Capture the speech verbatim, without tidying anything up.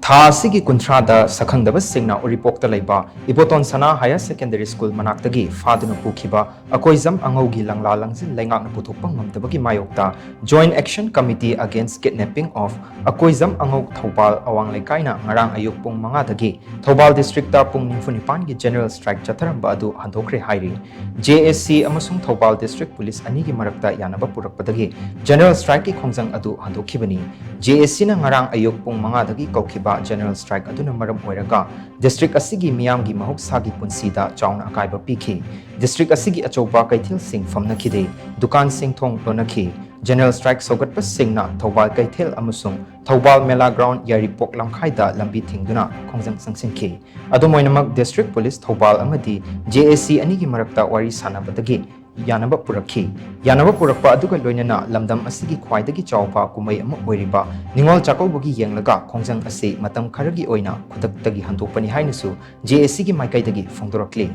ꯊꯥ ꯑꯁꯤꯒꯤ ꯀꯨꯟꯊ꯭ꯔꯥꯗ ꯁꯛꯈꯪꯗꯕꯁꯤꯡꯅ ꯎꯔꯤꯄꯣꯛꯇ ꯂꯩꯕ ꯏꯕꯣꯇꯣꯟ ꯁꯅꯥ ꯍꯥꯌꯔ ꯁꯦꯀꯦꯟꯗꯔꯤ ꯁ꯭ꯀꯨꯜ ꯃꯅꯥꯛꯇꯒꯤ ꯐꯥꯗꯨꯅ ꯄꯨꯈꯤꯕ ꯑꯀꯣꯏꯖꯝ ꯑꯉꯧꯒꯤ ꯂꯪꯂꯥ ꯂꯪꯖꯤꯜ ꯂꯩꯉꯥꯛꯅ ꯄꯨꯊꯣꯛꯄ ꯉꯝꯗꯕꯒꯤ ꯃꯥꯌꯣꯛꯇ Joint Action Committee Against Kidnapping of Akoijam ꯑꯉꯧ Thoubal ꯑꯋꯥꯡ ꯂꯩꯀꯥꯏꯅ ꯉꯔꯥꯡ ꯑꯌꯨꯛ ꯄꯨꯡ ꯃꯉꯥꯗꯒꯤ ꯊꯧꯕꯥꯜ ꯗꯤꯁꯇ꯭ꯔꯤꯛꯇ ꯄꯨꯡ ꯅꯤꯐꯨ ꯅꯤꯄꯥꯟꯒꯤ ꯖꯦꯅꯔꯦꯜ ꯁ꯭ꯇ꯭ꯔꯥꯏꯛ ꯆꯠꯊꯔꯝꯕ ꯑꯗꯨ ꯍꯟꯗꯣꯛꯈ꯭ꯔꯦ ꯍꯥꯏꯔꯤ꯫ ꯖꯦ ꯑꯦ ꯁꯤ ꯑꯃꯁꯨꯡ ꯊꯧꯕꯥꯜ ꯗꯤꯁꯇ꯭ꯔꯤꯛ ꯄꯨꯂꯤꯁ ꯑꯅꯤꯒꯤ ꯃꯔꯛꯇ ꯌꯥꯅꯕ ꯄꯨꯔꯛꯄꯗꯒꯤ ꯖꯦꯅꯔꯦꯜ ꯁ꯭ꯇ꯭ꯔꯥꯏꯛꯀꯤ ꯈꯣꯡꯖꯪ ꯑꯗꯨ ꯍꯟꯗꯣꯛꯈꯤꯕꯅꯤ꯫ ꯖꯦ ꯑꯦ ꯁꯤꯅ ꯉꯔꯥꯡ ꯑꯌꯨꯛ ꯄꯨꯡ ꯃꯉꯥꯗꯒꯤ ꯀꯧꯈꯤꯕ ꯖꯦꯅꯔꯦꯜ ꯁ꯭ꯇ꯭ꯔꯥꯏꯛ ꯑꯗꯨꯅ ꯃꯔꯝ ꯑꯣꯏꯔꯒ ꯗꯤꯁꯇ꯭ꯔꯤꯛ ꯑꯁꯤꯒꯤ ꯃꯤꯌꯥꯝꯒꯤ ꯃꯍꯧꯁꯥꯒꯤ ꯄꯨꯟꯁꯤꯗ ꯆꯥꯎꯅ ꯑꯀꯥꯏꯕ ꯄꯤꯈꯤ꯫ ꯗꯤꯁꯇ꯭ꯔꯤꯛ ꯑꯁꯤꯒꯤ ꯑꯆꯧꯕ ꯀꯩꯊꯦꯜꯁꯤꯡ ꯐꯝꯅꯈꯤꯗꯦ, ꯗꯨꯀꯥꯟꯁꯤꯡ ꯊꯣꯡ ꯂꯣꯟꯅꯈꯤ꯫ ꯖꯦꯅꯔꯦꯜ ꯁ꯭ꯇ꯭ꯔꯥꯏꯛ ꯁꯧꯒꯠꯄꯁꯤꯡꯅ ꯊꯧꯕꯥꯜ ꯀꯩꯊꯦꯜ ꯑꯃꯁꯨꯡ ꯊꯧꯕꯥꯜ ꯃꯦꯂꯥ ꯒ꯭ꯔꯥꯎꯟ ꯌꯥꯏꯔꯤꯄꯣꯛ ꯂꯝꯈꯥꯏꯗ ꯂꯝꯕꯤ ꯊꯤꯡꯗꯨꯅ ꯈꯣꯡꯖꯪ ꯆꯪꯁꯤꯟꯈꯤ꯫ ꯑꯗꯨꯝ ꯑꯣꯏꯅꯃꯛ, ꯗꯤꯁꯇ꯭ꯔꯤꯛ ꯄꯨꯂꯤꯁ ꯊꯧꯕꯥꯜ ꯑꯃꯗꯤ ꯖꯦ ꯑꯦ ꯁꯤ ꯑꯅꯤꯒꯤ ꯃꯔꯛꯇ ꯋꯥꯔꯤ ꯁꯥꯟꯅꯕꯗꯒꯤ ꯌꯥꯅꯕ ꯄꯨꯔꯛꯈꯤ꯫ ꯌꯥꯅꯕ ꯄꯨꯔꯛꯄ ꯑꯗꯨꯒ ꯂꯣꯏꯅꯅ ꯂꯝꯗꯝ ꯑꯁꯤꯒꯤ ꯈ꯭ꯋꯥꯏꯗꯒꯤ ꯆꯥꯎꯕ ꯀꯨꯝꯍꯩ ꯑꯃ ꯑꯣꯏꯔꯤꯕ ꯅꯤꯉꯣꯜ ꯆꯥꯛꯀꯧꯕꯒꯤ ꯌꯦꯡꯂꯒ ꯈꯣꯡꯖꯪ ꯑꯁꯤ ꯃꯇꯝ ꯈꯔꯒꯤ ꯑꯣꯏꯅ ꯈꯨꯗꯛꯇꯒꯤ ꯍꯟꯗꯣꯛꯄꯅꯤ ꯍꯥꯏꯅꯁꯨ ꯖꯦ ꯑꯦ ꯁꯤꯒꯤ ꯃꯥꯏꯀꯩꯗꯒꯤ ꯐꯣꯡꯗꯣꯔꯛꯂꯤ꯫